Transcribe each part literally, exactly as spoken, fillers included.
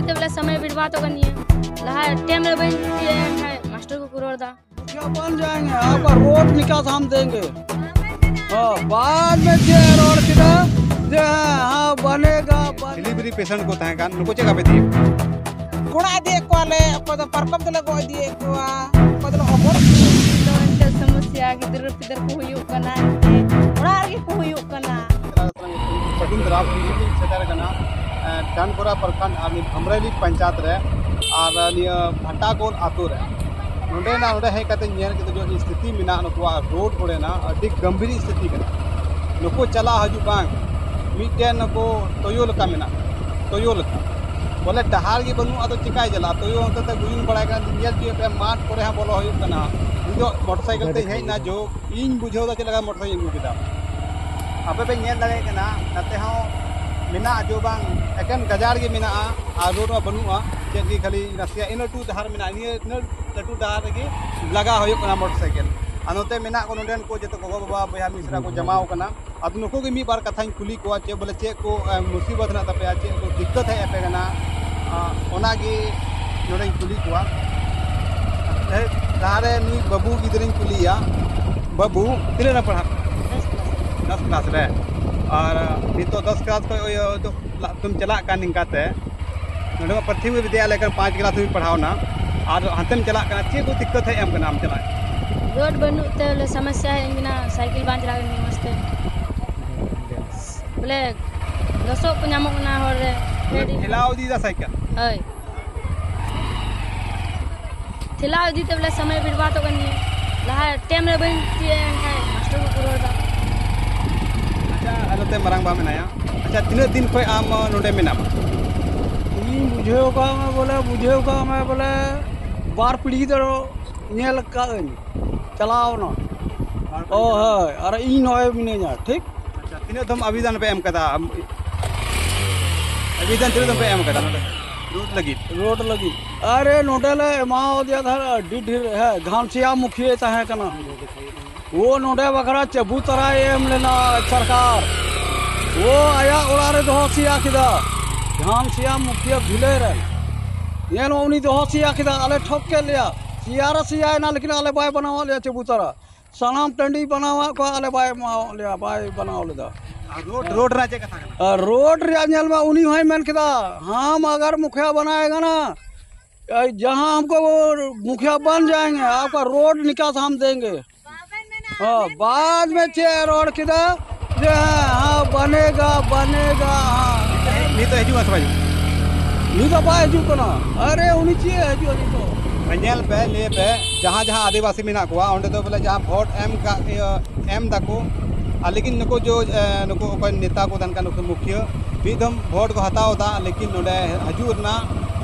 ᱛᱮ ᱵᱚᱞᱮ ᱥᱚᱢᱚᱭ ᱵᱤᱨᱵᱟᱫᱚᱜ ᱠᱟᱱ ᱜᱮᱭᱟ᱾ ᱞᱟᱦᱟ ᱴᱟᱭᱤᱢ ᱨᱮ ᱵᱟᱹᱧ ᱛᱤᱭᱟᱹᱜ ᱮᱱ ᱠᱷᱟᱡ ᱢᱟᱥᱴᱟᱨ ᱠᱚᱠᱚ ᱨᱚᱲ ᱮᱫᱟ᱾ क्या बन जाएंगे, आपका रोड निकास हम देंगे। हाँ, बाद में ᱪᱮᱫ ᱨᱚᱲ ᱠᱮᱫᱟ ᱡᱮ ᱦᱮᱸ, ᱦᱮᱸ, ᱵᱚᱱᱮᱜᱟ, ᱵᱚᱱᱮᱜᱟ᱾ ᱰᱮᱞᱤᱵᱷᱟᱨᱤ ᱯᱮᱥᱮᱱᱴ ᱠᱚ ᱛᱟᱦᱮᱸ ᱠᱟᱱ, ᱱᱩᱠᱩ ᱪᱮᱫ ᱞᱮᱠᱟ ᱯᱮ ᱤᱫᱤᱭᱮᱫ ᱠᱚᱣᱟ? ᱜᱚᱲᱟ ᱤᱫᱤᱭᱮᱫ ᱠᱚᱣᱟᱞᱮ, ᱚᱠᱚᱭ ᱫᱚ ᱯᱟᱨᱠᱚᱢ ᱛᱮᱞᱮ ᱜᱚᱜ ᱤᱫᱤᱭᱮᱫ ᱠᱚᱣᱟ, ᱚᱠᱚᱭ ᱫᱚᱞᱮ ᱚᱵᱚᱨ ᱤᱫᱤᱭᱮᱫ ᱠᱚᱣᱟ᱾ ᱫᱚ ᱮᱱᱛᱮ ᱥᱚᱢᱚᱥᱭᱟ, ᱜᱤᱫᱽᱨᱟᱹ ᱯᱤᱫᱽᱨᱟᱹ ᱠᱚ ᱦᱩᱭᱩᱜ ᱠᱟᱱᱟ, ᱮᱱᱛᱮ ᱚᱲᱟᱜ ᱨᱮᱜᱮ ᱠᱚ ᱦᱩᱭᱩᱜ ᱠᱟᱱᱟ᱾ ᱥᱟᱹᱜᱩᱱ ᱫᱟᱨᱟᱢ ᱥᱮᱴᱮᱨ ᱠᱟᱱᱟ, ᱮ, ᱰᱟᱱᱯᱩᱨᱟ ᱯᱨᱚᱠᱷᱚᱸᱰ ᱟᱨ ᱱᱤᱭᱟᱹ ᱵᱷᱟᱢᱨᱟᱞᱤ ᱯᱚᱧᱪᱟᱭᱮᱛ ᱨᱮ ᱟᱨ ᱱᱤᱭᱟᱹ ᱵᱷᱟᱴᱟᱜᱳᱞ ᱟᱛᱳ ᱨᱮ᱾ ᱱᱚᱸᱰᱮᱱᱟᱜ, ᱱᱚᱸᱰᱮ ᱦᱮᱡ ᱠᱟᱛᱮ ᱧᱮᱞ ᱠᱮᱫᱟ ᱡᱮ ᱥᱛᱷᱤᱛᱤ ᱢᱮᱱᱟᱜᱼᱟ, ᱱᱩᱠᱩᱣᱟᱜ ᱨᱳᱰ ᱠᱚᱨᱮᱱᱟᱜ ᱟᱹᱰᱤ ᱜᱟᱢᱵᱷᱤᱨ ᱥᱛᱷᱤᱛᱤ ᱠᱟᱱᱟ᱾ ᱱᱩᱠᱩ ᱪᱟᱞᱟᱜ ᱦᱤᱡᱩᱜ ᱵᱟᱝ ᱢᱤᱫᱴᱮᱱ ᱱᱩᱠᱩ ᱛᱩᱭᱩ ᱞᱮᱠᱟ ᱢᱮᱱᱟᱜ ᱠᱚᱣᱟ, ᱛᱩᱭᱩ ᱞᱮᱠᱟ᱾ ᱵᱚᱞᱮ ᱰᱟᱦᱟᱨ ᱜᱮ ᱵᱟᱹᱱᱩᱜ, ᱟᱫᱚ ᱪᱤᱠᱟᱭ ᱪᱟᱞᱟᱜᱼᱟ? ᱛᱩᱭᱩ ᱚᱱᱛᱮ ᱛᱮ ᱜᱩᱭᱩᱝ ᱵᱟᱲᱟᱭ ᱠᱟᱱᱟ, ᱧᱮᱞ ᱦᱚᱪᱚᱭᱮᱫ ᱯᱮ, ᱢᱟᱴᱷ ᱠᱚᱨᱮ ᱦᱚᱸ ᱵᱚᱞᱚ ᱦᱩᱭᱩᱜ ᱠᱟᱱᱟ᱾ ᱤᱧ ᱫᱚ ᱢᱚᱴᱚᱨ ᱥᱟᱭᱠᱮᱞ ᱛᱮᱧ ᱦᱮᱡ ᱮᱱᱟ, ᱡᱳ ᱤᱧ ᱵᱩᱡᱷᱟᱹᱣ ᱮᱫᱟ ᱪᱮᱫ ᱞᱮᱠᱟ ᱢᱚᱴᱚᱨ ᱥᱟᱭᱠᱮᱞ ᱟᱹᱜᱩ ᱠᱮᱫᱟ᱾ ᱟᱯᱮ ᱯᱮ ᱧᱮᱞ ᱫᱟᱲᱮᱭᱟᱜ ᱠᱟᱱᱟ, ᱱᱟᱛᱮ ᱦᱚᱸ ᱢᱮᱱᱟᱜᱼᱟ, ᱡᱳ ᱵᱟᱝ ᱮᱠᱮᱱ ᱜᱟᱡᱟᱲ ᱜᱮ ᱢᱮᱱᱟᱜᱼᱟ ᱟᱨ ᱨᱳᱰ ᱦᱚᱸ ᱵᱟᱹᱱᱩᱜᱼᱟ, ᱪᱮᱫ ᱜᱮ ᱠᱷᱟᱹᱞᱤ ᱱᱟᱥᱮᱭᱟᱜ ᱤᱱᱟᱹ ᱞᱟᱹᱴᱩ ᱰᱟᱦᱟᱨ ᱢᱮᱱᱟᱜᱼᱟ, ᱱᱤᱭᱟᱹ ᱤᱱᱟᱹ ᱞᱟᱹᱴᱩ ᱰᱟᱦᱟᱨ ᱨᱮᱜᱮ ᱞᱟᱜᱟ ᱦᱩᱭᱩᱜ ᱠᱟᱱᱟ ᱢᱚᱴᱚᱨ ᱥᱟᱭᱠᱮᱞ᱾ ᱟᱨ ᱱᱚᱛᱮ ᱢᱮᱱᱟᱜ ᱠᱚ ᱱᱚᱸᱰᱮᱱ ᱠᱚ ᱡᱚᱛᱚ ᱜᱚᱜᱚ ᱵᱟᱵᱟ ᱵᱚᱭᱦᱟ ᱢᱤᱥᱨᱟ ᱠᱚ ᱡᱟᱢᱟᱣ ᱠᱟᱱᱟ᱾ ᱟᱫᱚ ᱱᱩᱠᱩ ᱜᱮ ᱢᱤᱫ ᱵᱟᱨ ᱠᱟᱛᱷᱟᱧ ᱠᱩᱞᱤ ᱠᱚᱣᱟ, ᱪᱮᱫ ᱵᱚᱞᱮ ᱪᱮᱫ ᱠᱚ, ᱮ, ᱢᱩᱥᱤᱵᱚᱛ ᱦᱮᱱᱟᱜ ᱛᱟᱯᱮᱭᱟ, ᱪᱮᱫ ᱠᱚ ᱫᱤᱠᱠᱟᱛ ᱦᱮᱡ ᱟᱯᱮ ᱠᱟᱱᱟ, ᱟ, ᱚᱱᱟᱜᱮ ᱱᱚᱰᱮᱧ ᱠᱩᱞᱤ ᱠᱚᱣᱟ᱾ ᱮ, ᱞᱟᱦᱟᱨᱮ ᱱᱩᱭ ᱵᱟᱹᱵᱩ ᱜᱤᱫᱽᱨᱟᱹᱧ ᱠᱩᱞᱤᱭᱮᱭᱟ᱾ ᱵᱟᱹᱵᱩ, ᱛᱤᱱᱟᱹᱜ ᱨᱮ ᱯᱟᱲᱦᱟᱜ ᱠᱟᱱᱟ? ᱫᱚᱥ ᱠᱞᱟᱥ ᱨᱮ᱾ ᱟᱨ ᱱᱤᱛᱚᱜ ᱫᱚᱥ ᱠᱞᱟᱥ ᱠᱷᱚᱱ ᱤᱭᱟᱹ ᱫᱚ ᱞᱟ-, ᱛᱮᱢ ᱪᱟᱞᱟᱜ ᱠᱟᱱ ᱱᱤᱝᱠᱟᱛᱮ, ᱱᱚᱰᱮ ᱢᱟ ᱯᱨᱟᱛᱷᱚᱢᱤᱠ ᱵᱤᱫᱽᱭᱟᱞᱚᱭ ᱠᱟᱱᱟ, ᱯᱟᱸᱪ ᱠᱞᱟᱥ ᱦᱟᱹᱵᱤᱡ ᱯᱟᱲᱦᱟᱣ ᱱᱟ, ᱟᱨ ᱦᱟᱱᱛᱮᱢ ᱪᱟᱞᱟᱜ ᱠᱟᱱᱟ, ᱪᱮᱫ ᱠᱚ ᱫᱤᱠᱠᱟᱛ ᱦᱮᱡ ᱟᱢ ᱠᱟᱱᱟ ᱟᱢ ᱪᱟᱞᱟᱜ? ᱨᱳᱰ ᱵᱟᱹᱱᱩᱜ ᱛᱮ ᱵᱚᱞᱮ ᱥᱚᱢᱚᱥᱥᱟ ᱦᱮᱡ ᱟᱹᱧ ᱠᱟᱱᱟ, ᱥᱟᱭᱠᱮᱞ ᱵᱟᱝ ᱪᱟᱞᱟᱜ ᱠᱟᱱ ᱛᱤᱧᱟ ᱢᱚᱡᱽ ᱛᱮ᱾ ᱵᱚᱞᱮ ᱞᱚᱥᱚᱫ ᱠᱚ ᱧᱟᱢᱚᱜ ᱠᱟᱱᱟ ᱦᱚᱨ ᱨᱮ᱾ ᱵᱚᱞᱮ ᱴᱷᱮᱞᱟᱣ ᱤᱫᱤᱭᱮᱫᱟ ᱥᱟᱭᱠᱮᱞ? ᱦᱳᱭ᱾ ᱴᱷᱮᱞᱟᱣ ᱤᱫᱤ ᱛᱮ ᱵᱚᱞᱮ ᱥᱚᱢᱚᱭ ᱵᱤᱨᱵᱟᱫᱚᱜ ᱠᱟᱱ ᱜᱮᱭᱟ᱾ ᱞᱟᱦᱟ ᱴᱟᱭᱤᱢ ᱨᱮ ᱵᱟᱹᱧ ᱛᱤᱭᱟᱹᱜ ᱮᱱ ᱠᱷᱟᱡ ᱢᱟᱥᱴᱟᱨ ᱠᱚᱠᱚ ᱨᱚᱲ ᱮᱫᱟ᱾ ᱟᱪᱪᱷᱟ, ᱟᱨ ᱱᱚᱛᱮ ᱢᱟᱨᱟᱝᱵᱟ ᱢᱮᱱᱟᱭᱟ᱾ ᱟᱪᱪᱷᱟ, ᱛᱤᱱᱟᱹᱜ ᱫᱤᱱ ᱠᱷᱚᱱ ᱟᱢ ᱱᱚᱰᱮ ᱢᱮᱱᱟᱢᱟ? ᱤᱧ ᱵᱩᱡᱷᱟᱹᱣ ᱠᱟᱜ ᱢᱮ ᱵᱚᱞᱮ, ᱵᱩᱡᱷᱟᱹᱣ ᱠᱟᱜ ᱢᱮ ᱵᱚᱞᱮ, ᱵᱟᱨ ᱯᱤᱲᱦᱤ ᱫᱚ ᱧᱮᱞ ᱠᱟᱜ ᱟᱹᱧ, ᱪᱟᱞᱟᱣ ᱱᱟ᱾ ᱵᱟᱨ ᱯᱤᱲᱦᱤ ᱚ, ᱪᱟᱞᱟᱣ᱾ ᱦᱳᱭ, ᱟᱨ ᱤᱧ ᱱᱚᱜᱼᱚᱭ ᱢᱤᱱᱟᱹᱧᱟ, ᱴᱷᱤᱠ? ᱟᱪᱪᱷᱟ, ᱛᱤᱱᱟᱹᱜ ᱫᱚᱢ ᱟᱵᱮᱫᱚᱱ ᱯᱮ ᱮᱢ ᱠᱟᱫᱟ? ᱟᱵᱮᱫᱚᱱ ᱛᱤᱱᱟᱹᱜ ᱫᱚᱢ ᱯᱮ ᱮᱢ ᱠᱟᱫᱟ ᱱᱚᱰᱮ ᱨᱳᱰ ᱞᱟᱹᱜᱤᱫ? ᱨᱳᱰ ᱞᱟᱹᱜᱤᱫ? ᱟᱨᱮ, ᱱᱚᱰᱮ ᱞᱮ ᱮᱢᱟᱣᱟᱫᱮᱭᱟ ᱛᱟᱦᱮᱸᱫ ᱟᱹᱰᱤ ᱰᱷᱮᱨ, ᱦᱮᱸ, ᱜᱷᱟᱱᱥᱤᱭᱟ ᱢᱩᱠᱷᱤᱭᱟᱹᱭ ᱛᱟᱦᱮᱸ ᱠᱟᱱᱟ᱾ ᱳ ᱱᱚᱰᱮ ᱵᱟᱠᱷᱨᱟ ᱪᱟᱹᱵᱩ ᱛᱟᱨᱟᱭ ᱮᱢ ᱞᱮᱱᱟ ᱥᱚᱨᱠᱟᱨ᱾ ᱳ ᱟᱭᱟᱜ ᱚᱲᱟᱜ ᱨᱮ ᱫᱚᱦᱚ ᱥᱮᱭᱟ ᱠᱮᱫᱟ᱾ ᱡᱟᱦᱟᱱ ᱥᱮᱭᱟ ᱢᱩᱠᱷᱤᱭᱟᱹ ᱵᱷᱤᱞᱟᱹᱭ ᱨᱮᱱ, ᱧᱮᱞ ᱢᱮ, ᱩᱱᱤ ᱫᱚᱦᱚ ᱥᱮᱭᱟ ᱠᱮᱫᱟ, ᱟᱞᱮ ᱴᱷᱚᱠ ᱠᱮᱫ ᱞᱮᱭᱟ᱾ ᱥᱮᱭᱟ ᱨᱮ ᱥᱮᱭᱟᱭᱮᱱᱟ, ᱞᱮᱠᱤᱱ ᱟᱞᱮ ᱵᱟᱭ ᱵᱮᱱᱟᱣᱟᱫ ᱞᱮᱭᱟ ᱪᱟᱹᱵᱩᱛᱟᱨᱟ᱾ ᱥᱟᱱᱟᱢ ᱴᱟᱺᱰᱤ ᱵᱮᱱᱟᱣᱟᱫ ᱠᱚᱣᱟ, ᱟᱞᱮ ᱵᱟᱭ ᱮᱢᱟᱣᱟᱫ ᱞᱮᱭᱟ, ᱵᱟᱭ ᱵᱮᱱᱟᱣ ᱞᱮᱫᱟ᱾ ᱟᱨ ᱨᱳᱰ ᱨᱳᱰ ᱨᱮᱱᱟᱜ ᱪᱮᱫ ᱠᱟᱛᱷᱟ ᱠᱟᱱᱟ? ᱟᱨ ᱨᱳᱰ ᱨᱮᱭᱟᱜ ᱧᱮᱞ ᱢᱮ, ᱩᱱᱤ ᱦᱚᱸᱭ ᱢᱮᱱ ᱠᱮᱫᱟ, ᱦᱟᱢ ᱟᱜᱟᱨ ᱢᱩᱠᱷᱤᱭᱟ ᱵᱟᱱᱟᱭᱮᱜᱟ ᱱᱟ, ᱡᱟᱦᱟᱸ ᱦᱟᱢᱠᱳ ᱢᱩᱠᱷᱤᱭᱟ ᱵᱟᱱ ᱡᱟᱭᱮᱸᱜᱮ, ᱟᱯᱠᱟ ᱨᱳᱰ ᱱᱤᱠᱟᱥ ᱦᱟᱢ ᱫᱮᱸᱜᱮ᱾ ᱦᱚᱸ, ᱵᱟᱫ ᱢᱮ ᱪᱮᱫ ᱮ ᱨᱚᱲ ᱠᱮᱫᱟ ᱡᱮ ᱦᱮᱸ, ᱦᱮᱸ, ᱵᱟᱱᱮᱜᱟ, ᱵᱟᱱᱮᱜᱟ, ᱦᱮᱸ᱾ ᱱᱤᱛᱚᱜ ᱦᱤᱡᱩᱜ ᱠᱟᱱᱟ ᱥᱮ ᱵᱟᱭ ᱦᱤᱡᱩᱜ? ᱱᱩᱭ ᱫᱚ ᱵᱟᱭ ᱦᱤᱡᱩᱜ ᱠᱟᱱᱟ᱾ ᱟᱨᱮ, ᱩᱱᱤ ᱪᱮᱫ ᱮ ᱦᱤᱡᱩᱜᱼᱟ ᱱᱤᱛᱚᱜ? ᱧᱮᱞ ᱯᱮ, ᱞᱟᱹᱭ ᱯᱮ, ᱡᱟᱦᱟᱸ ᱡᱟᱦᱟᱸ ᱟᱹᱫᱤᱵᱟᱹᱥᱤ ᱢᱮᱱᱟᱜ ᱠᱚᱣᱟ, ᱚᱸᱰᱮ ᱫᱚ ᱵᱚᱞᱮ ᱡᱟᱦᱟᱸ ᱵᱷᱳᱴ ᱮᱢ ᱠᱟᱜ, ᱤᱭᱟᱹ, ᱮᱢ ᱫᱟᱠᱚ, ᱟᱨ ᱞᱮᱠᱤᱱ ᱱᱩᱠᱩ ᱡᱚ, ᱮ, ᱱᱩᱠᱩ ᱚᱠᱚᱭ ᱱᱮᱛᱟ ᱠᱚ ᱛᱟᱦᱮᱱ ᱠᱟᱱ, ᱱᱩᱠᱩ ᱢᱩᱠᱷᱤᱭᱟᱹ, ᱢᱤᱫ ᱫᱚᱢ ᱵᱷᱳᱴ ᱠᱚ ᱦᱟᱛᱟᱣ ᱮᱫᱟ, ᱞᱮᱠᱤᱱ ᱱᱚᱰᱮ ᱦᱤᱡᱩᱜ ᱨᱮᱱᱟᱜ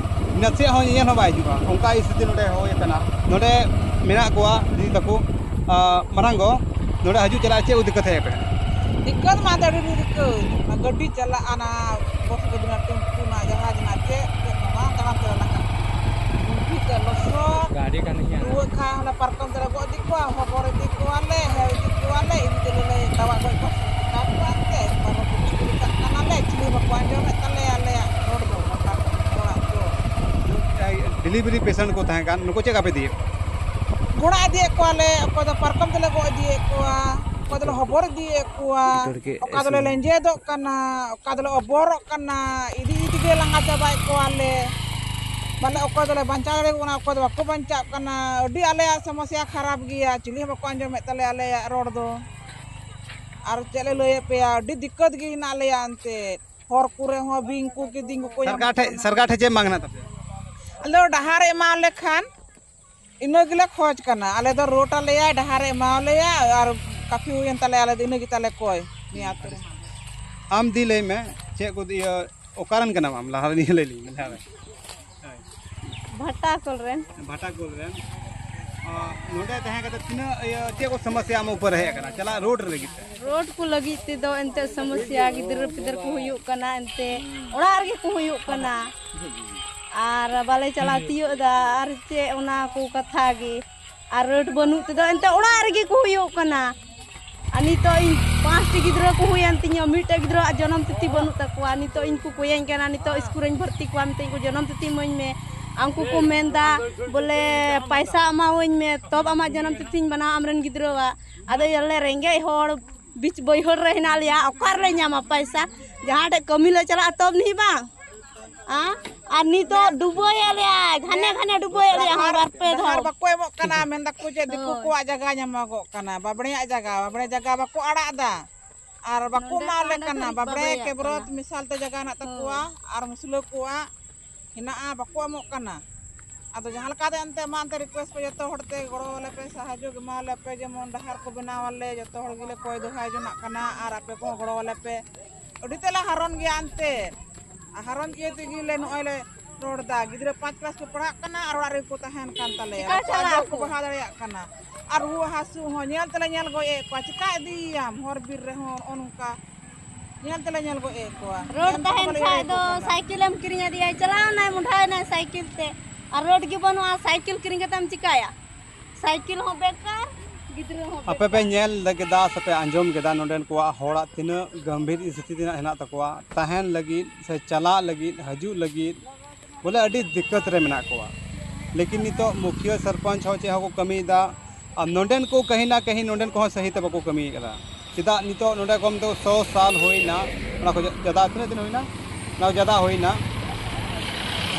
ᱱᱟᱥᱮᱭᱟᱜ ᱦᱚᱸ ᱧᱮᱧᱮᱞ ᱦᱚᱸ ᱵᱟᱭ ᱦᱤᱡᱩᱜᱼᱟ᱾ ᱚᱱᱠᱟ ᱥᱛᱷᱤᱛᱤ ᱱᱚᱰᱮ ᱦᱩᱭ ᱟᱠᱟᱱᱟ᱾ ᱱᱚᱰᱮ ᱢᱮᱱᱟᱜ ᱠᱚᱣᱟ ᱫᱤᱫᱤ ᱛᱟᱠᱚ, ᱟ, ᱢᱟᱨᱟᱝ ᱜᱚ, ᱱᱚᱰᱮ ᱦᱤᱡᱩᱜ ᱪᱟᱞᱟᱜ ᱪᱮᱫ ᱠᱚ ᱫᱤᱠᱠᱟᱛ ᱦᱮᱡ ᱟᱯᱮ ᱠᱟᱱᱟ? ᱫᱤᱠᱠᱟᱛ ᱢᱟ ᱟᱹᱰᱤ ᱫᱤᱠᱠᱟᱛ, ᱚᱱᱟ ᱜᱟᱹᱰᱤ ᱪᱟᱞᱟᱜᱼᱟ, ᱚᱱᱟ ᱵᱚᱥ ᱜᱟᱹᱰᱤ ᱨᱮᱱᱟᱜ ᱴᱮᱢᱯᱩ ᱨᱮᱱᱟᱜ ᱡᱟᱦᱟᱸ ᱨᱮᱱᱟᱜ ᱪᱮᱫ, ᱪᱮᱫ ᱦᱚᱸ ᱵᱟᱝ, ᱛᱟᱲᱟᱢ ᱛᱮᱞᱮ ᱞᱟᱸᱜᱟᱜᱼᱟ᱾ ᱜᱩᱱᱴᱷᱤ ᱛᱮ ᱞᱚᱥᱚᱫ, ᱜᱟᱹᱰᱤ ᱠᱟᱱ ᱜᱮᱭᱟ᱾ ᱨᱩᱣᱟᱹᱜ ᱠᱷᱟᱱ ᱦᱚᱸᱞᱮ ᱯᱟᱨᱠᱚᱢ ᱛᱮᱞᱮ ᱜᱚᱜ ᱤᱫᱤ ᱠᱚᱣᱟ, ᱦᱚᱵᱚᱨ ᱤᱫᱤ ᱠᱚᱣᱟᱞᱮ, ᱦᱮᱡ ᱤᱫᱤ ᱠᱚᱣᱟᱞᱮ, ᱤᱫᱤ ᱛᱮᱞᱮ ᱞᱮ ᱛᱟᱣᱟᱜ ᱜᱚᱡ ᱠᱚᱣᱟ, ᱪᱤᱠᱟ ᱠᱚᱣᱟ ᱮᱱᱛᱮ, ᱯᱟᱨᱚᱢ ᱠᱚ ᱪᱤᱠᱟᱹ ᱠᱟᱜ ᱠᱟᱱᱟᱞᱮ, ᱪᱤᱞᱤ ᱦᱚᱸ ᱵᱟᱠᱚ ᱟᱸᱡᱚᱢᱮᱫ ᱛᱟᱞᱮᱭᱟ ᱟᱞᱮᱭᱟᱜ ᱨᱚᱲ ᱫᱚ, ᱚᱱᱠᱟ ᱦᱚᱲᱟᱜ ᱫᱚ᱾ ᱰᱮᱞᱤᱵᱷᱟᱨᱤ ᱯᱮᱥᱮᱱᱴ ᱠᱚ ᱛᱟᱦᱮᱸ ᱠᱟᱱ, ᱱᱩᱠᱩ ᱪᱮᱫ ᱞᱮᱠᱟ ᱯᱮ ᱤᱫᱤᱭᱮᱫ ᱠᱚᱣᱟ? ᱜᱚᱲᱟ ᱤᱫᱤᱭᱮᱫ ᱠᱚᱣᱟᱞᱮ, ᱚᱠᱚᱭ ᱫᱚ ᱯᱟᱨᱠᱚᱢ ᱛᱮᱞᱮ ᱜᱚᱜ ᱤᱫᱤᱭᱮᱫ ᱠᱚᱣᱟ, ᱚᱠᱚᱭ ᱫᱚᱞᱮ ᱦᱚᱵᱚᱨ ᱤᱫᱤᱭᱮᱫ ᱠᱚᱣᱟ, ᱚᱠᱟ ᱫᱚᱞᱮ ᱞᱮᱸᱡᱮᱫᱚᱜ ᱠᱟᱱᱟ, ᱚᱠᱟ ᱫᱚᱞᱮ ᱚᱵᱚᱨᱚᱜ ᱠᱟᱱᱟ, ᱤᱫᱤ ᱤᱫᱤ ᱛᱮᱜᱮ ᱞᱟᱸᱜᱟ ᱪᱟᱵᱟᱭᱮᱫ ᱠᱚᱣᱟᱞᱮ᱾ ᱢᱟᱱᱮ ᱚᱠᱚᱭ ᱫᱚᱞᱮ ᱵᱟᱧᱪᱟᱣ ᱫᱟᱲᱮᱭᱟᱠᱚ ᱠᱟᱱᱟ, ᱚᱠᱚᱭ ᱫᱚ ᱵᱟᱠᱚ ᱵᱟᱧᱪᱟᱜ ᱠᱟᱱᱟ᱾ ᱟᱹᱰᱤ ᱟᱞᱮᱭᱟᱜ ᱥᱚᱢᱚᱥᱥᱟ ᱠᱷᱟᱨᱟᱯ ᱜᱮᱭᱟ, ᱪᱤᱞᱤ ᱦᱚᱸ ᱵᱟᱠᱚ ᱟᱸᱡᱚᱢᱮᱫ ᱛᱟᱞᱮᱭᱟ ᱟᱞᱮᱭᱟᱜ ᱨᱚᱲ ᱫᱚ᱾ ᱟᱨ ᱪᱮᱫ ᱞᱮ ᱞᱟᱹᱭ ᱟᱯᱮᱭᱟ, ᱟᱹᱰᱤ ᱫᱤᱠᱠᱟᱛ ᱜᱮ ᱦᱮᱱᱟᱜ ᱞᱮᱭᱟ ᱮᱱᱛᱮᱫ᱾ ᱦᱚᱨ ᱠᱚᱨᱮ ᱦᱚᱸ ᱵᱤᱧ ᱠᱚ ᱠᱤᱫᱤᱧ ᱠᱚᱠᱚ ᱧᱟᱢᱚᱜ ᱥᱚᱨᱠᱟᱨ ᱴᱷᱮᱡ, ᱠᱟᱱᱟ᱾ ᱥᱚᱨᱠᱟᱨ ᱴᱷᱮᱡ ᱪᱮᱫ ᱢᱟᱝ ᱦᱮᱱᱟᱜ ᱛᱟᱯᱮᱭᱟ? ᱟᱞᱮ ᱫᱚ ᱰᱟᱦᱟᱨ ᱮ ᱮᱢᱟ ᱞᱮ ᱠᱷᱟᱱ ᱤᱱᱟᱹ ᱜᱮᱞᱮ ᱠᱷᱚᱡᱽ ᱠᱟᱱᱟ᱾ ᱟᱞᱮ ᱫᱚ ᱨᱳᱰ ᱟᱞᱮᱭᱟ, ᱰᱟᱦᱟᱨ ᱮ ᱮᱢᱟ ᱞᱮᱭᱟ, ᱟᱨ ᱠᱟᱹᱯᱷᱤᱭᱩ ᱦᱩᱭᱮᱱ ᱛᱟᱞᱮᱭᱟ, ᱟᱞᱮ ᱫᱚ ᱤᱱᱟᱹ ᱜᱮ ᱛᱟᱞᱮ ᱠᱚᱭ ᱱᱤᱭᱟᱹ ᱟᱹᱛᱩ ᱨᱮ᱾ ᱟᱢ ᱫᱤ ᱞᱟᱹᱭ ᱢᱮ, ᱪᱮᱫ ᱠᱚ ᱤᱭᱟᱹ, ᱚᱠᱟᱨᱮᱱ ᱠᱟᱱᱟᱢ ᱟᱢ? ᱞᱟᱦᱟ ᱨᱮ ᱱᱤᱭᱟᱹ ᱞᱟᱹᱭ ᱞᱤᱧ ᱢᱮ, ᱞᱟᱦᱟ ᱨᱮ᱾ ᱵᱷᱟᱴᱟ ᱠᱚᱞ ᱨᱮᱱ᱾ ᱵᱷᱟᱴᱟ ᱠᱚᱞ ᱨᱮᱱ᱾ ᱚ, ᱱᱚᱰᱮ ᱛᱟᱦᱮᱸ ᱠᱟᱛᱮ ᱛᱤᱱᱟᱹᱜ ᱤᱭᱟᱹ, ᱪᱮᱫ ᱠᱚ ᱥᱚᱢᱚᱥᱥᱟ ᱟᱢ ᱩᱯᱚᱨ ᱨᱮ ᱦᱮᱡ ᱟᱠᱟᱱᱟ, ᱪᱟᱞᱟᱜ ᱨᱳᱰ ᱨᱮ ᱞᱟᱹᱜᱤᱫ ᱛᱮ? ᱨᱳᱰ ᱠᱚ ᱞᱟᱹᱜᱤᱫ ᱛᱮᱫᱚ ᱮᱱᱛᱮᱫ ᱥᱚᱢᱚᱥᱥᱟ, ᱜᱤᱫᱽᱨᱟᱹ ᱯᱤᱫᱽᱨᱟᱹ ᱠᱚ ᱦᱩᱭᱩᱜ ᱠᱟᱱᱟ, ᱮᱱᱛᱮᱫ ᱚᱲᱟᱜ ᱨᱮᱜᱮ ᱠᱚ ᱦᱩᱭᱩᱜ ᱠᱟᱱᱟ, ᱟᱨ ᱵᱟᱞᱮ ᱪᱟᱞᱟᱣ ᱛᱤᱭᱳᱜ ᱮᱫᱟ, ᱟᱨ ᱪᱮᱫ ᱚᱱᱟ ᱠᱚ ᱠᱟᱛᱷᱟ ᱜᱮ᱾ ᱟᱨ ᱨᱳᱰ ᱵᱟᱹᱱᱩᱜ ᱛᱮᱫᱚ ᱮᱱᱛᱮᱫ ᱚᱲᱟᱜ ᱨᱮᱜᱮ ᱠᱚ ᱦᱩᱭᱩᱜ ᱠᱟᱱᱟ᱾ ᱟᱨ ᱱᱤᱛᱚᱜ ᱤᱧ ᱯᱟᱸᱪᱴᱤ ᱜᱤᱫᱽᱨᱟᱹ ᱠᱚ ᱦᱩᱭᱮᱱ ᱛᱤᱧᱟᱹ, ᱢᱤᱫᱴᱮᱡ ᱜᱤᱫᱽᱨᱟᱹᱣᱟᱜ ᱡᱚᱱᱚᱢ ᱛᱤᱛᱷᱤ ᱵᱟᱹᱱᱩᱜ ᱛᱟᱠᱚᱣᱟ᱾ ᱱᱤᱛᱚᱜ ᱤᱧ ᱠᱚ ᱠᱚᱭᱟᱹᱧ ᱠᱟᱱᱟ, ᱱᱤᱛᱚᱜ ᱥᱠᱩᱞ ᱨᱮᱧ ᱵᱷᱚᱨᱛᱤ ᱠᱚᱣᱟ, ᱢᱤᱛᱟᱹᱧ ᱠᱚ ᱡᱚᱱᱚᱢ ᱛᱤᱛᱷᱤ ᱤᱢᱟᱹᱧ ᱢᱮ᱾ ᱟᱨ ᱩᱱᱠᱩ ᱠᱚ ᱢᱮᱱᱫᱟ ᱵᱚᱞᱮ ᱯᱟᱭᱥᱟ ᱮᱢᱟᱣᱟᱹᱧ ᱢᱮ, ᱛᱚᱵ ᱟᱢᱟᱜ ᱡᱚᱱᱚᱢ ᱛᱤᱛᱷᱤᱧ ᱵᱮᱱᱟᱣᱟ ᱟᱢᱨᱮᱱ ᱜᱤᱫᱽᱨᱟᱹᱣᱟᱜ᱾ ᱟᱫᱚ ᱟᱞᱮ ᱨᱮᱸᱜᱮᱡ ᱦᱚᱲ ᱵᱤᱪ ᱵᱟᱹᱭᱦᱟᱹᱲ ᱨᱮ ᱦᱮᱱᱟᱜ ᱞᱮᱭᱟ, ᱚᱠᱟ ᱨᱮᱞᱮ ᱧᱟᱢᱟ ᱯᱟᱭᱥᱟ? ᱡᱟᱦᱟᱸ ᱴᱷᱮᱡ ᱠᱟᱹᱢᱤ ᱞᱮ ᱪᱟᱞᱟᱜᱼᱟ ᱛᱚᱵ ᱱᱤᱦᱤ ᱵᱟᱝ? ᱟ? ᱟᱨ ᱱᱤᱛᱚᱜ ᱰᱩᱵᱟᱹᱭᱮᱫ ᱞᱮᱭᱟᱭ, ᱜᱷᱟᱱᱮ ᱜᱷᱟᱱᱮ ᱰᱩᱵᱟᱹᱭᱮᱫ ᱞᱮᱭᱟ, ᱦᱚᱸ ᱰᱟᱦᱟᱨ, ᱵᱟᱨ ᱯᱮ ᱰᱟᱦᱟᱨ ᱫᱷᱟᱣ᱾ ᱵᱟᱠᱚ ᱮᱢᱚᱜ ᱠᱟᱱᱟ, ᱢᱮᱱ ᱫᱟᱠᱚ ᱪᱮᱫ ᱫᱤᱠᱩ ᱦᱳᱭ᱾ ᱠᱚᱣᱟᱜ ᱡᱟᱭᱜᱟ ᱧᱟᱢᱚᱜᱚᱜ ᱠᱟᱱᱟ, ᱵᱟᱵᱽᱲᱮᱭᱟᱜ ᱡᱟᱭᱜᱟ, ᱵᱟᱵᱽᱲᱮ ᱡᱟᱭᱜᱟ ᱵᱟᱠᱚ ᱟᱲᱟᱜ ᱮᱫᱟ᱾ ᱟᱨ ᱵᱟᱠᱚ ᱱᱚᱰᱮ ᱮᱢᱟᱣ ᱞᱮ ᱯᱟᱸᱰᱮ ᱠᱟᱱᱟ, ᱠᱷᱟᱹᱞᱤ ᱵᱟᱵᱽᱲᱮ ᱵᱟᱵᱽᱲᱮᱭᱟᱜ ᱠᱮᱵᱽᱨᱚᱛ ᱠᱟᱱᱟ᱾ ᱢᱮᱥᱟᱞ ᱛᱮ ᱡᱟᱭᱜᱟ ᱦᱮᱱᱟᱜ ᱛᱟᱠᱚᱣᱟ, ᱦᱳᱭ᱾ ᱟᱨ ᱢᱩᱥᱞᱟᱹ ᱠᱚᱣᱟᱜ ᱦᱮᱱᱟᱜᱼᱟ, ᱵᱟᱠᱚ ᱮᱢᱚᱜ ᱠᱟᱱᱟ᱾ ᱟᱫᱚ ᱡᱟᱦᱟᱸ ᱞᱮᱠᱟ ᱛᱮ ᱮᱱᱛᱮ ᱢᱟ ᱮᱱᱛᱮ ᱨᱤᱠᱩᱭᱮᱥᱴ ᱯᱮ, ᱡᱚᱛᱚ ᱦᱚᱲ ᱛᱮ ᱜᱚᱲᱚ ᱟᱞᱮ ᱯᱮ, ᱥᱟᱦᱟᱡᱽᱡᱚ ᱮᱢᱟᱣᱟᱞᱮ ᱯᱮ, ᱡᱮᱢᱚᱱ ᱰᱟᱦᱟᱨ ᱠᱚ ᱵᱮᱱᱟᱣ ᱟᱞᱮ, ᱡᱚᱛᱚ ᱦᱚᱲ ᱜᱮᱞᱮ ᱠᱚᱭ ᱫᱚᱦᱟᱭ ᱡᱚᱱᱟᱜ ᱠᱟᱱᱟ᱾ ᱟᱨ ᱟᱯᱮ ᱠᱚᱦᱚᱸ ᱜᱚᱲᱚ ᱟᱞᱮ ᱯᱮ᱾ ᱟᱹᱰᱤ ᱛᱮᱫ ᱞᱮ ᱦᱟᱨᱚᱱ ᱜᱮᱭᱟ ᱮᱱᱛᱮ᱾ ᱟᱨ ᱦᱟᱨᱚᱱ ᱤᱭᱟᱹ ᱛᱮᱜᱮ ᱞᱮ ᱱᱚᱜᱼᱚᱭ ᱞᱮ ᱨᱚᱲ ᱮᱫᱟ᱾ ᱜᱤᱫᱽᱨᱟᱹ ᱯᱟᱸᱪ ᱠᱞᱟᱥ ᱠᱚ ᱯᱟᱲᱦᱟᱜ ᱠᱟᱱᱟ ᱟᱨ ᱚᱲᱟᱜ ᱨᱮᱜᱮ ᱠᱚ ᱛᱟᱦᱮᱱ ᱠᱟᱱ ᱛᱟᱞᱮᱭᱟ᱾ ᱪᱮᱠᱟ ᱵᱟᱠᱚ ᱪᱟᱞᱟᱜ ᱟᱸᱡᱚᱢ ᱠᱚ ᱟᱠᱚ? ᱵᱟᱲᱦᱟᱣ ᱫᱟᱲᱮᱭᱟᱜ ᱠᱟᱱᱟ᱾ ᱟᱨ ᱨᱩᱣᱟᱹ ᱦᱟᱹᱥᱩ ᱦᱚᱸ ᱧᱮᱞ ᱛᱮᱞᱮ ᱧᱮᱞ ᱜᱚᱡ ᱮᱫ ᱠᱚᱣᱟ᱾ ᱪᱮᱠᱟ ᱤᱫᱤᱭᱮᱭᱟᱢ ᱦᱚᱨ ᱵᱤᱨ ᱨᱮᱦᱚᱸ ᱱᱚᱜᱼᱚ ᱱᱚᱝᱠᱟ? ᱧᱮᱞ ᱛᱮᱞᱮ ᱧᱮᱞ ᱜᱚᱡ ᱮᱫ ᱠᱚᱣᱟ᱾ ᱨᱳᱰ ᱮᱱ ᱛᱮᱦᱚᱸ ᱛᱟᱦᱮᱱ ᱵᱟᱞᱮ ᱠᱷᱟᱡ ᱤᱭᱟᱹ ᱫᱚ ᱠᱚ ᱠᱟᱱᱟ᱾ ᱥᱟᱭᱠᱮᱞ ᱮᱢ ᱠᱤᱨᱤᱧ ᱟᱫᱮᱭᱟ, ᱪᱟᱞᱟᱣ ᱮᱱᱟᱭ, ᱢᱚᱰᱷᱟᱣ ᱮᱱᱟᱭ ᱥᱟᱭᱠᱮᱞ ᱛᱮ᱾ ᱟᱨ ᱨᱳᱰ ᱜᱮ ᱵᱟᱹᱱᱩᱜᱼᱟ, ᱥᱟᱭᱠᱮᱞ ᱠᱤᱨᱤᱧ ᱠᱟᱛᱮᱢ ᱪᱤᱠᱟᱭᱟ? ᱥᱟᱭᱠᱮᱞ ᱦᱚᱸ ᱵᱮᱠᱟᱨ, ᱜᱤᱫᱽᱨᱟᱹ ᱦᱚᱸ ᱟᱯᱮ ᱯᱮ ᱵᱮᱠᱟᱨ᱾ ᱧᱮᱞ ᱠᱮᱫᱟ ᱥᱮ ᱯᱮ ᱟᱸᱡᱚᱢ ᱠᱮᱫᱟ ᱱᱚᱰᱮᱱ ᱠᱚᱣᱟᱜ ᱦᱚᱲᱟᱜ ᱛᱤᱱᱟᱹᱜ ᱜᱟᱢᱵᱷᱤᱨ ᱥᱛᱷᱤᱛᱤ ᱨᱮᱱᱟᱜ ᱦᱮᱱᱟᱜ ᱛᱟᱠᱚᱣᱟ, ᱛᱟᱦᱮᱱ ᱞᱟᱹᱜᱤᱫ ᱥᱮ ᱪᱟᱞᱟᱜ ᱞᱟᱹᱜᱤᱫ, ᱦᱤᱡᱩᱜ ᱞᱟᱹᱜᱤᱫ, ᱵᱚᱞᱮ ᱟᱹᱰᱤ ᱫᱤᱠᱠᱟᱛ ᱨᱮ ᱢᱮᱱᱟᱜ ᱠᱚᱣᱟ᱾ ᱞᱮᱠᱤᱱ ᱱᱤᱛᱚᱜ ᱢᱩᱠᱷᱤᱭᱟᱹ ᱥᱚᱨᱯᱚᱧᱪ ᱦᱚᱸ ᱪᱮᱫ ᱦᱚᱸ ᱠᱚ ᱠᱟᱹᱢᱤᱭᱮᱫᱟ, ᱟᱨ ᱱᱚᱰᱮᱱ ᱠᱚ ᱠᱟᱹᱦᱤ ᱱᱟ ᱠᱟᱹᱦᱤ ᱱᱚᱰᱮᱱ ᱠᱚᱦᱚᱸ ᱥᱟᱹᱦᱤ ᱛᱮ ᱵᱟᱠᱚ ᱠᱟᱹᱢᱤ ᱠᱟᱫᱟ᱾ ᱪᱮᱫᱟᱜ ᱱᱤᱛᱚᱜ ᱱᱚᱰᱮ ᱠᱚᱢ ᱫᱚ ᱥᱚ ᱥᱟᱞ ᱦᱩᱭᱱᱟ, ᱚᱱᱟ ᱠᱷᱚᱡ ᱡᱟᱫᱟ ᱛᱤᱱᱟᱹᱜ ᱫᱤᱱ ᱦᱩᱭᱱᱟ? ᱚᱱᱟ ᱡᱟᱫᱟ ᱦᱩᱭᱱᱟ,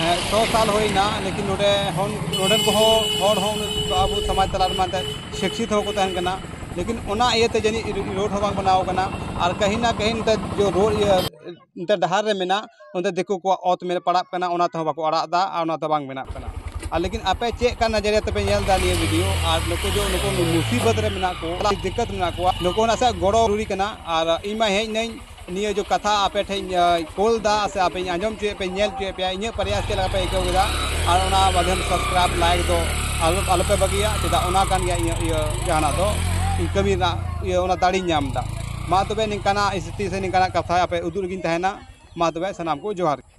ᱦᱮᱸ, ᱥᱚ ᱥᱟᱞ ᱦᱩᱭᱱᱟ, ᱞᱮᱠᱤᱱ ᱱᱚᱰᱮ ᱦᱚᱸ, ᱱᱚᱰᱮᱱ ᱠᱚᱦᱚᱸ ᱦᱚᱲ ᱦᱚᱸ ᱩᱱᱟᱹᱜ ᱟᱵᱚ ᱥᱚᱢᱟᱡᱽ ᱛᱟᱞᱟ ᱨᱮᱢᱟ ᱮᱱᱛᱮᱫ ᱥᱤᱠᱥᱤᱛ ᱦᱚᱸ ᱠᱚ ᱛᱟᱦᱮᱱ ᱠᱟᱱᱟ, ᱞᱮᱠᱤᱱ ᱚᱱᱟ ᱤᱭᱟᱹᱛᱮ ᱡᱟᱹᱱᱤᱡ ᱨᱳᱰ ᱦᱚᱸ ᱵᱟᱝ ᱵᱮᱱᱟᱣ ᱠᱟᱱᱟ᱾ ᱟᱨ ᱠᱟᱹᱦᱤ ᱱᱟ ᱠᱟᱹᱦᱤ ᱱᱚᱛᱮ ᱡᱚ ᱨᱳᱰ ᱤᱭᱟᱹ ᱱᱚᱛᱮ ᱰᱟᱦᱟᱨ ᱨᱮ ᱢᱮᱱᱟᱜ, ᱚᱱᱛᱮ ᱫᱤᱠᱩ ᱠᱚᱣᱟᱜ ᱚᱛ ᱢᱮ ᱯᱟᱲᱟᱜ ᱠᱟᱱᱟ, ᱚᱱᱟ ᱛᱮᱦᱚᱸ ᱵᱟᱠᱚ ᱟᱲᱟᱜ ᱮᱫᱟ ᱟᱨ ᱚᱱᱟ ᱛᱮᱦᱚᱸ ᱵᱟᱝ ᱵᱮᱱᱟᱜ ᱠᱟᱱᱟ᱾ ᱟᱨ ᱞᱮᱠᱤᱱ ᱟᱯᱮ ᱪᱮᱫ ᱠᱟ ᱱᱟᱡᱟᱨᱤᱭᱟ ᱛᱮᱯᱮ ᱧᱮᱞ ᱮᱫᱟ ᱱᱤᱭᱟᱹ ᱵᱷᱤᱰᱤᱭᱳ? ᱟᱨ ᱱᱩᱠᱩ ᱡᱮ ᱱᱩᱠᱩ ᱢᱩᱥᱤᱵᱚᱛ ᱨᱮ ᱢᱮᱱᱟᱜ ᱠᱚᱣᱟ, ᱫᱤᱠᱠᱟᱛ ᱢᱮᱱᱟᱜ ᱠᱚᱣᱟ, ᱱᱩᱠᱩ ᱱᱟᱥᱮ ᱜᱚᱲᱚ ᱡᱚᱨᱩᱨᱤ ᱠᱟᱱᱟ᱾ ᱟᱨ ᱤᱧ ᱢᱟ ᱦᱮᱡ ᱱᱟᱹᱧ ᱱᱤᱭᱟᱹ ᱡᱚ ᱠᱟᱛᱷᱟ ᱟᱯᱮ ᱴᱷᱮᱱ, ᱟᱸ, ᱠᱳᱞ ᱫᱟ ᱥᱮ ᱟᱯᱮᱧ ᱟᱸᱡᱚᱢ ᱦᱚᱪᱚᱭᱮᱫ ᱯᱮ, ᱧᱮᱞ ᱦᱚᱪᱚᱭᱮᱫ ᱯᱮᱭᱟ, ᱤᱧᱟᱹᱜ ᱯᱨᱚᱭᱟᱥ ᱪᱮᱫ ᱞᱮᱠᱟ ᱯᱮ ᱟᱹᱭᱠᱟᱹᱣ ᱠᱮᱫᱟ? ᱟᱨ ᱚᱱᱟ ᱵᱟᱫᱮ ᱥᱟᱵᱥᱠᱨᱟᱭᱤᱵ, ᱞᱟᱭᱤᱠ ᱫᱚ ᱟᱞᱚ, ᱟᱞᱚᱯᱮ ᱵᱟᱹᱜᱤᱭᱟ᱾ ᱪᱮᱫᱟᱜ ᱚᱱᱟ ᱠᱟᱱ ᱜᱮᱭᱟ ᱤᱧᱟᱹᱜ ᱤᱭᱟᱹ ᱡᱟᱦᱟᱱᱟᱜ ᱫᱚ, ᱤᱧ ᱠᱟᱹᱢᱤ ᱨᱮᱱᱟᱜ ᱤᱭᱟᱹ ᱚᱱᱟ ᱫᱟᱲᱮᱧ ᱧᱟᱢ ᱮᱫᱟ᱾ ᱢᱟ ᱛᱚᱵᱮ ᱱᱤᱝᱠᱟᱱᱟᱜ ᱥᱛᱷᱤᱛᱤ ᱥᱮ ᱱᱤᱝᱠᱟᱱᱟᱜ ᱠᱟᱛᱷᱟ ᱟᱯᱮ ᱩᱫᱩᱜ ᱨᱮᱜᱮᱧ ᱛᱟᱦᱮᱱᱟ᱾ ᱢᱟ ᱛᱚᱵᱮ ᱥᱟᱱᱟᱢ ᱠᱚ ᱡᱚᱦᱟᱨ ᱜᱮ᱾